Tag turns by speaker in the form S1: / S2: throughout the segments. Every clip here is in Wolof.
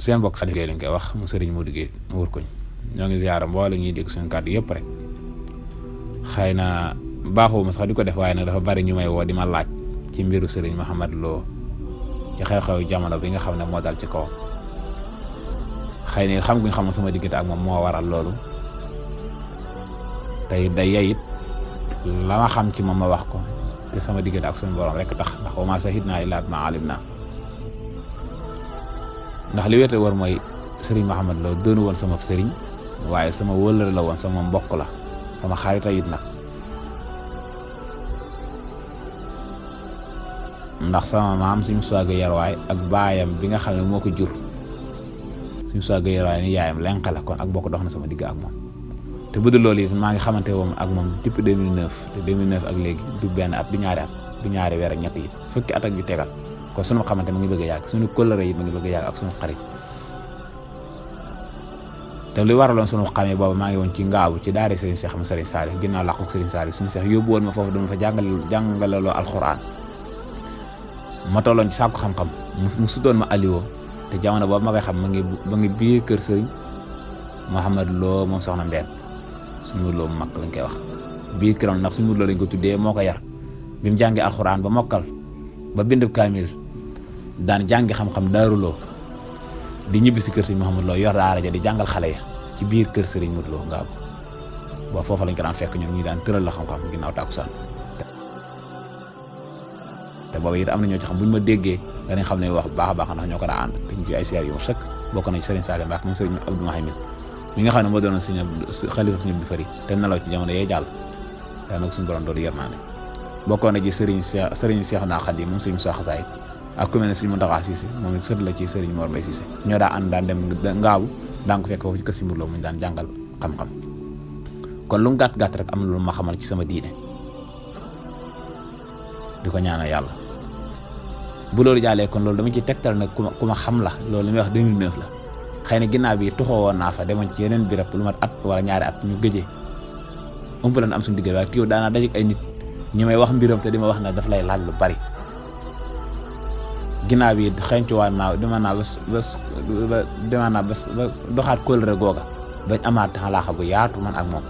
S1: seen bokk Sadikh lañ koy wax mu sëriñ Modou Guèye mu wër koñ ñoo ngi ziyaara mboolem ñuy dégg suñu kàddu yëpp rek xëy na baaxuma sax di ko def waaye nag dafa bari ñu may woo di ma laaj ci mbiru sëriñ Mouhamed Lo ci xew-xew jamono bi nga xam ne moo dal ci kawam xëy na xam guñ xam sama diggante ak moom moo waral loolu tey day yeyit la ma xam ci moom ma wax ko te sama diggante ak suñu borom rek tax ndax wa maa shahidnaa illaa bimaa alimnaa ndax li wéete war mooy sëriñ Mouhamed Lo doonu woon sama sëriñ waaye sama wëllëre la woon sama mbokk la sama xarita it nag ndax sama maam suñu soog a yarwaay ak baayam bi nga xam ne moo ko jur suñu soog a yarwaay ni yaayam lenq la kon ak bokk dox na sama digg ak moom te bu dul loolu it maa ngi xamante woon ak moom depuis 2009 te 2009 ak léegi du benn at du ñaari weer ak ñett yi fukki at ak yu tegal kon sunu xamante mu ngi bëgg a yàgg suñu kóllëre yi mu ngi bëgg a yàgg ak suñu xarit te li waraloon sunu xamee boobu maa ngi woon ci ngaabu ci daara Serigne Cheikh Serigne Salih ginnaaw làquk Serigne Salih suñu Cheikh yóbbu woon ma foofu dama fa jàngalaloo alxuraan ma tolloon ci sàkku xam-xam mu suddoon ma aliwoo te jamono boobu ma koy xam ma ngi biir kër Serigne Mouhamed Lo moom soxna Mbène suñu Lo mu mag lañ koy wax biir këram ndax suñu Lo lañ ko tuddee moo ko yar bi mu jàngee alxuraan ba mokkal ba bindub kaamil daan jàngi xam-xam daaruloo di ñibbi si kër Serigne Mouhamed Lo yor daara ja di jàngal xale ya ci biir kër Serigne Modou Lo ngaabu boo foofa lañ ko daan fekk ñoom ñi daan tëral la xam-xam ginnaaw tàkkusaan te boobu it am na ñoo ci xam buñ ma déggee danañ xam ne wax bu baax a baax ndax ñoo ko daa ànd dañ ci ay seer yu sëkk bokk nañ ci Serigne Saliou Mbacke moom Serigne Abdou Mahamid mi nga xam ne moo doonoon suñu xalifa suñu bi fari te nelaw ci jamono yee jàll daa nag suñu borom doolu yërmaande bokkoon na ci Serigne Cheikh naa Khadim moom Serigne Moussa Xasaay ak ku mel ne Serigne Mountakha Cissé moom it sët la ci Serigne Mor Mbaye Cissé ñoo daa ànd daan dem ngaabu daan ko fekk foofu ci kër Serigne Modou Lo muñ daan jàngal xam-xam kon lu mu gàtt rek am na lu ma xamal ci sama diine di ko ñaanal yàlla bu loolu jàllee kon loolu dama ci tegtal nag ku ma xam la loolu li may wax 2009 la xëy na ginnaaw bi tuxoo woon naa fa demoon ci yeneen birab lu mat at wala ñaari at ñu gëjee ëmpalan am suñu diggante waaye kii daanaa dajeg ay nit ñi may wax mbiram te di ma wax ne daf lay laaj lu bari ginnaaw bi xencuwaat naa dema naa ba doxaat kóllëre googa bañ amaat xalaaxa bu yaatu man ak moom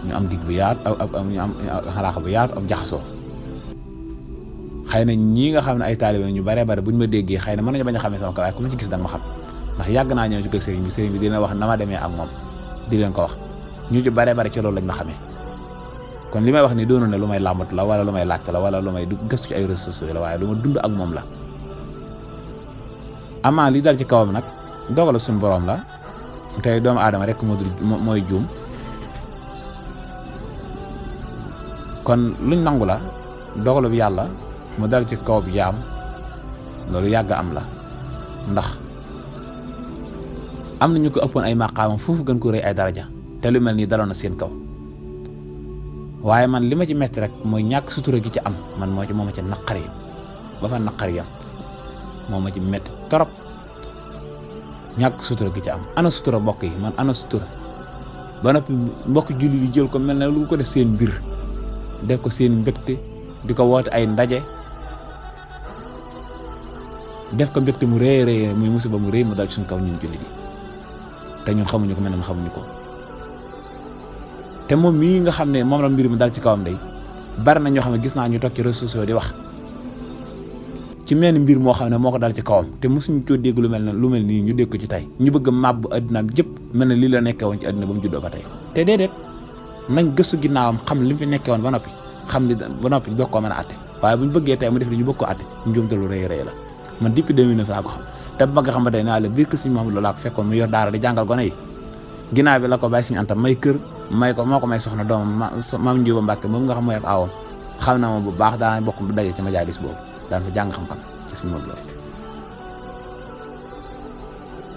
S1: ñu am dig bu yaatu ñu am xalaaxa bu yaatu am jaxasoo xëy na ñii nga xam ne ay taalibe ñu bare buñ ma déggee xëy na mën nañu bañ a xamee sama kaw waaye ku ma ci gis da nga ma xam ndax yàgg naa ñëw ci kër sëriñ bi dina wax na ma demee ak moom di leen ko wax ñu ci bare ci loolu lañ ma xamee kon li may wax ni doonu ne lu may làmbatu la wala lu may laajte la wala lu may gëstu ci ay réseaux sociaux la waaye lu ma dund ak moom la amaa li dal ci kawam nag dogalu suñu borom la tey doomu aadama rek mooy juum kon luñ nangu la dogalu bi yàlla mu dal ci kaw bi jaam loolu yàgg am la ndax am na ñu ko ëppoon ay maqaamam foofu gën ko rëy ay daraja te lu mel nii daloon na seen kaw waaye man li ma ci metti rek mooy ñàkk sutura gi ci am man moo ma ci naqari ba fa naqari yam moo ma ci metti torop ñàkk sutura gi ci am ana sutura mbokk yi man ana sutura ba noppi mbokk julli yi jël ko mel ne lu ko def seen mbir def ko seen mbégte di ko woote ay ndaje def ko mbégte mu rëy muy musiba mu rëy mu dal ci suñu kaw ñun julli yi te ñun xamuñu ko mel ne xamuñu ko te moom mii nga xam ne moom la mbir mi dal ci kawam day bari na ñoo xam ne gis naa ñu toog ci réseaux sociaux di wax ci menn mbir moo xam ne moo ko dal ci kawam te mosuñu ko dégg lu mel nii ñu dégg ko ci tey ñu bëgg a màbb addinaam jëpp mel ne lii la nekkee woon ci addina ba mu juddoo ba tey te déedéet nañ gëstu ginnaawam xam li mu fi nekkee woon ba noppi xam li ba noppi doog koo mën a atte waaye bu ñu bëggee tey mu def li ñu bëgg ko atte njuumte lu rëy la man depuis 2009 laa ko xam te bu ma nga xamante ne naa la biir kër Serigne Mouhamed Lo laa ko fekkoon mu yor daara di jàngal gone yi ginnaaw bi la ko bàyyi Serigne Anta may kër may ko moo ko may soxna doomam maam Njuuba Mbàkke moom nga xam mooy ak aawam xam na moom bu baax daana bokk bu daje ci majaalis boobu daan fa jàng xam-xam ci Serigne Mouhamed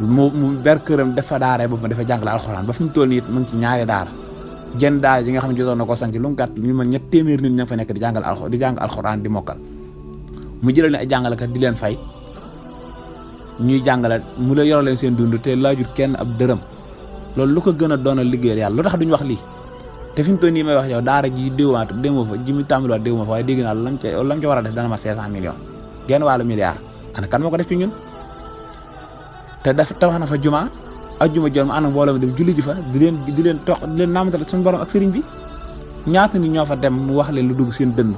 S1: Lo mu ber këram dafa daara boobu ma dafa jàngale alxuraan ba fi mu toll nii mu ngi ci ñaari daara jenn daara ji nga xam ne jotoon na ko sanc lu mu gàtt ñu mën 300 nit ña fa nekk di jàng alxuraan di mokkal mu jëlal ne ay jàngalekat di leen fay ñuy jàngale mu la yoroo leen seen dund te laajut kenn ab dërëm loolu lu ko gën a doon liggéeyal yàlla lu tax duñ wax lii te fi mu toll nii may wax yow daara ji déwwaat démoo fa ji mu tàmbaliwaat déwuma fa waaye dégg naa lam ca war a def dana ma 500 millions genn wàllu milliard ana kan moo ko def ci ñun te tabax na fa jumaa ajjuma jot ma ànd ak mbooloo mi dem julli ji fa di leen naamatal suñu borom ak sëriñ bi ñaata nit ñoo fa dem mu wax leen lu dugg seen dënn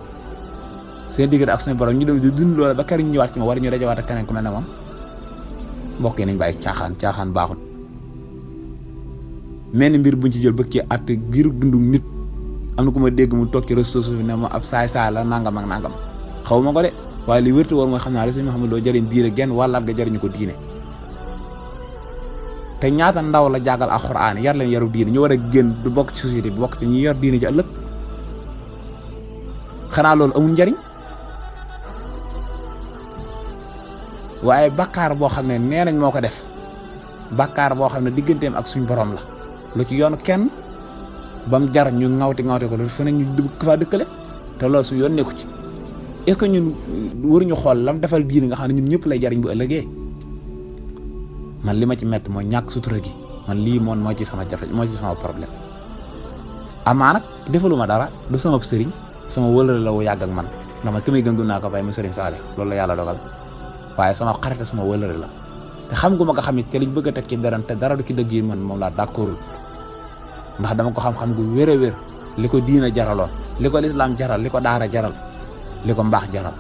S1: seen diggante ak suñu borom ñu dem di dund loolu ba kër ñu ñëwaat ci ma war ñu dajawaat ak keneen ku mel ne moom mbokk yi nañ bàyyi caaxaan baaxul mel ni mbir buñ ci jël bëgg ci at giru dundu nit am na ku ma dégg mu toog ci réseaux sociaux ne ma ab saay la nangam ak nangam xaw ma ko de waaye li wértu woon mooy xam naa rek suñu xam ne loo jëriñ diine genn wàllaat ga jëriñu ko diine te ñaata ndaw la jàngal alxuraan yar leen yaru diine ñu war a génn du bokk ci société bi bokk ci ñu yor diine ci ëllëg xanaa loolu amul njariñ waaye bakkaar boo xam ne nee nañ moo ko def bakkaar boo xam ne digganteem ak suñ borom la lu ci yoonu kenn ba mu jar ñu ŋawti ko loolu fa ñu faa dëkkale te loolu su yoon nekku ci est-ce que ñun waruñu xool lam defal diine nga xam ne ñun ñëpp lay jariñ bu ëllëgee man li ma ci métti mooy ñàkk sutura gi man lii moom moo ci sama jafe moo ci sama problème amaa nag defaluma dara du sama sëriñ sama wëlëre la wu yàgg ak man ndax man ki may gëm naa ko fay mu sëriñ Saale loolu la yàlla dogal waaye sama xarit sama wëlëre la te xam gu ma ko xam it te liñ bëgg a teg ci dara te dara du ci dëgg yi man moom laa d'accordul ndax dama ko xam-xam gu wér a wér li ko diina jaraloon li ko lislaam jaral li ko daara jaral li ko mbaax jaral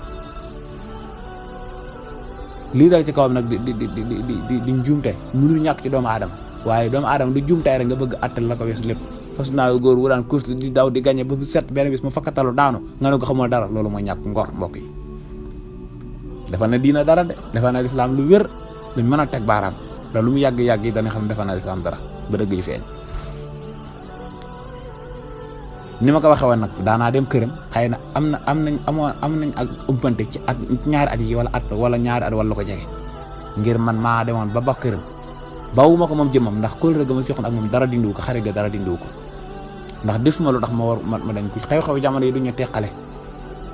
S1: lii dal ci kawam nag di njuumte mënul ñàkk ci doomu aadama waaye doomu aadama du juumtay rek nga bëgg attal la ko weesu lépp fas naa góor wu daan course di daw di gagné ba set benn bis mu fakkatalu daanu nga ne ko xamoo dara loolu mooy ñàkk ngor mbokk yi dafa na diina dara de dafa na lislaam lu wér luñ mën a teg baaraam da lu mu yàgg-yàgg yi dañuy xam ne dafa na lislaam dara ba dëgg yi feeñ ni ma ko waxee woon nag daanaa dem këram xëy na am nañ ak umpante ci at ñaari at yi wala ñaari at wala la ko jege ngir man maa demoon ba ba këram bawuma ko moom jëmmam ndax kóllëre ga ma seqoon ak moom dara dindiwu ko xarit ga dara dindiwu ko ndax defuma lu tax ma dañ ko xew-xew jamono yi du ñu teqale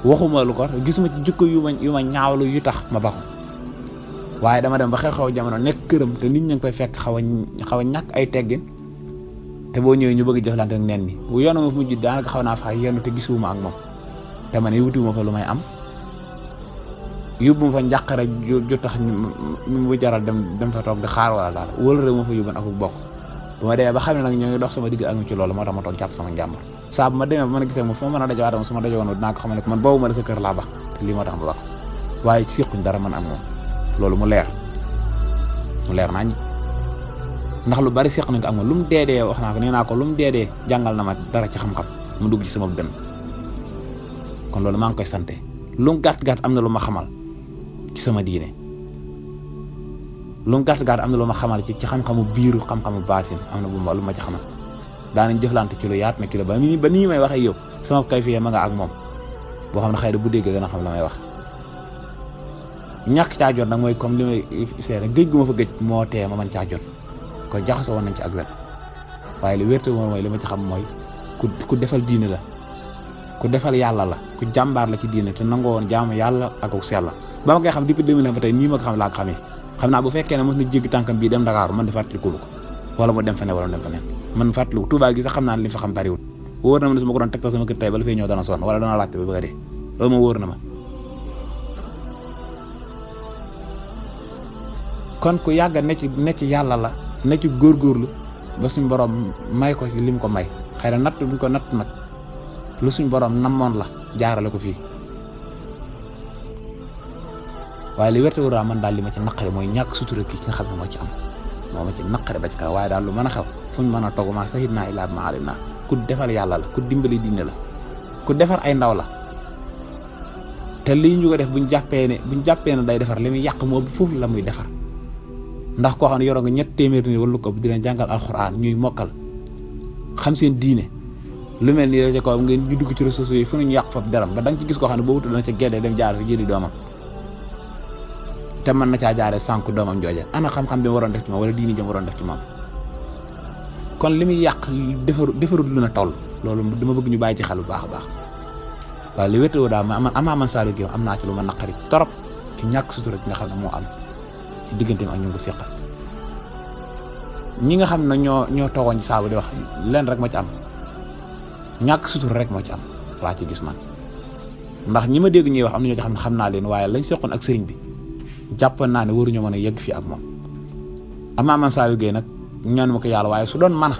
S1: waxuma lu ko gisuma ci jikko yu ma ñaawlu yu tax ma baxu waaye dama dem ba xew-xew jamono nekk këram te nit ñi ngi koy fekk xaw a ñàkk ay teggin te boo ñëwee ñu bëgg jëflante ak nen ni bu yoonu ma fu mujj daanaka xaw naa fa yenn te gisuma ak moom te man wutiwuma fa lu may am yóbbu ma fa njàqare ju tax mu jaral dem fa toog di xaar wala daal wëlëre ma fa yóbban ak bokk bu ma demee ba xam ne nag ñoo ngi dox sama digg ak ci loolu moo tax ma toog jàpp sama njàmbur saa bu ma demee ba mën a gisee moom fu ma mën a dajawaatama su ma dajawoon dinaa ko xam ne man boobu ma da sa kër laa bax te lii moo tax ma bax waaye siquñ dara man am moom loolu mu leer nañ ndax lu bari seq nañ ko ak moom lu mu deedee wax naa ko nee naa ko lu mu deedee jàngal na ma dara ci xam-xam mu dugg ci sama dënn kon loolu maa ngi koy sante lu mu gàtt am na lu ma xamal ci sama diine lu mu gàtt am na lu ma xamal ci xam-xamu biiru xam-xamu baatin am na lu ma ci xamal daanañ jëflante ci lu yaat na ci lu ba nii may waxee yow sama kay fiyee ma nga ak moom boo xam ne xëy na bu déggee gën a xam la may wax ñàkk caa jot nag mooy comme li may seere géej gu ma fa géej moo tee ma mën caa jot ko jaxasoo woon nañ ci ak wet waaye li wérte moom mooy li ma ci xam mooy ku defal diine la ku defal yàlla la ku jàmbaar la ci diine te nangoo woon jaamu yàlla ak sell ba ma koy xam depuis 2009 ba tey nii ma ko xam laa ko xamee xam naa bu fekkee ne mos na jéggi tànkam bii dem Dakar man di fàttaliku ko wala mu dem feneen wala mu dem feneen man fàttaliku Touba gi sax xam naa ne li fa xam bariwul wóor na ma ne su ma ko doon tegtal sama kër tey ba la fay ñëw dana sonn wala dana laajte ba bëgg a dee loolu moom wóor na ma kon ku yàgg ne ci yàlla la ne ci góorgóorlu ba suñ borom may ko ci lim ko may xëy na natt buñ ko natt nag lu suñ borom namoon la jaarale ko fii waaye li wérte wura man daal li ma ci naqare mooy ñàkk sutura ki nga xam ne moo ci am moo ma ci naqare ba ci kaw waaye daal lu mën a xew fuñ mën a togg ma sahid naa ilaa ma alim naa ku defal yàlla la ku dimbali diine la ku defar ay ndaw la te lii ñu ko def buñ jàppee ne day defar li muy yàq moo foofu la muy defar ndax koo xam ne yoroo nga 300 nit wala ko di leen jàngal alxuraan ñuy mokkal xam seen diine lu mel nii la ca kaw ngeen ñu dugg ci réseaux sociaux yi fu ñu yàq foofu deram ba da nga ci gis koo xam ne boo wutul dana ca géddee dem jaar fi jëli doomam te mën na caa jaaree sànq doomam jooja ana xam-xam bi waroon def ci moom wala diini jëm waroon def ci moom kon li muy yàq defarut lu na toll loolu dama bëgg ñu bàyyi ci xel bu baax a baax waaye li wétoo daal man Saliou Guèye am naa ci lu ma naqari torop ci ñàkk sutura gi nga xam ne moo am ci digganteem ak ñu ngi ko seqal ñi nga xam ne ñoo toogoon ci saabu di wax leen rek moo ci am ñàkk sutura rek moo ci am laa ci gis man ndax ñi ma dégg ñuy wax am na ñoo ci xam ne xam naa leen waaye lañ seqoon ak sëriñ bi jàppoon naa ne waruñoo mën a yegg fii ak moom Ama man Saliou Guèye nag ñaan ma ko yàlla waaye su doon man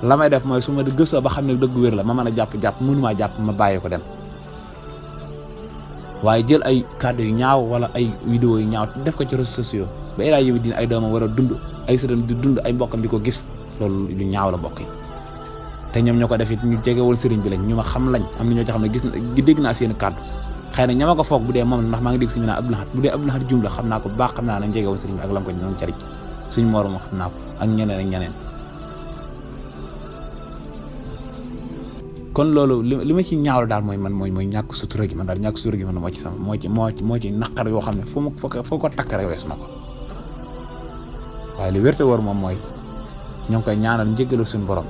S1: la may def mooy su ma gëstoo ba xam ne dëgg wér la ma mën a jàpp mënumaa jàpp ma bàyyi ko dem waaye jël ay kàddu yu ñaaw wala ay vidéo yu ñaaw def ko ci réseaux sociaux ba ilaa yow dina ay doomam war a dund ay sëtam di dund ay mbokkam di ko gis loolu lu ñaaw la bokk yi te ñoom ñoo ko def it ñu jegewul sëriñ bi lañ ñu ma xam lañ am na ñoo ci xam ne gis dégg naa seen kàddu xëy na ñama ko foog bu dee moom ndax maa ngi dégg suñu naan Abdou Lahad bu dee Abdou Lahad jum la xam naa ko bu baax xam naa ne jegewul sëriñ bi ak lam ko doon cariñ suñ moroom xam naa ko ak ñeneen kon loolu li ma ci ñaawlu daal mooy ñàkk sutura gi man daal ñàkk sutura gi man moo ci sama moo ci naqar yoo xam ne foo ko takk rek wees na ko waaye li wérte war moom mooy ñoo ngi koy ñaanal njëggalu suñu borom